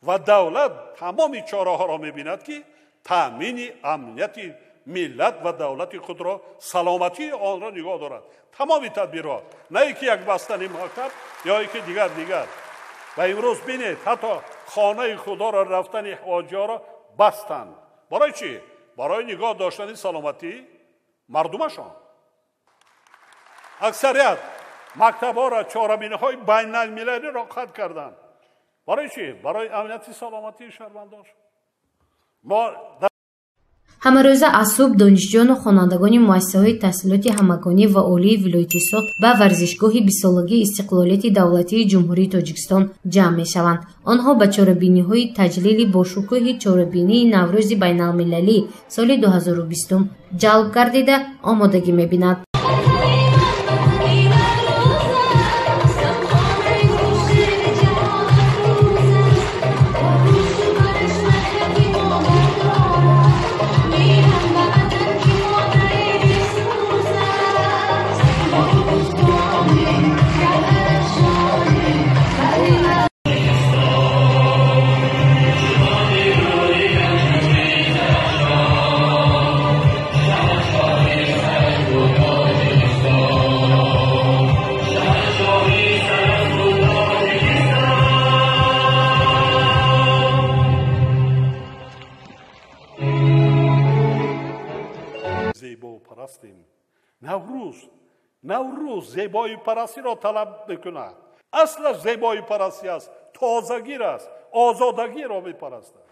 Ва давлат тамоми чораҳоро мебинад, ки таъмини амнияти миллат ва давлати худро, саломатии онро нигоҳ дорад. Тамоми тадбирҳо, на ин ки як бастани мактаб ё ин ки дигар. Ва имрӯз бинед, ҳатто хонаи худоро рафтани ҳоҷиҳоро бастанд. Барои чӣ? Барои нигоҳ доштани саломатии мардумашон. Аксарият мактабҳоро, чорабиниҳои байналмилалиро қатъ карданд. Барои чӣ? Барои амнияти саломатии шаҳрвандон. Мо ҳамарӯза аз субҳ донишҷӯёну хонандагони муассисаҳои таҳсилоти ҳамагонӣ ва олии вилояти Суғд ба варзишгоҳи бистсолагии истиқлолияти давлатии Ҷумҳурии Тоҷикистон ҷамъ мешаванд. Онҳо ба чорабиниҳои таҷлили бошукӯҳи чорабинии Наврӯзи байналмилалӣ соли 2020 ҷалб гардида омодагӣ мебинанд. Наврӯз зебоипарастиро талаб мекунад. Аслаш зебоипарастӣ аст, тозагир аст, озодагиро мепарастад.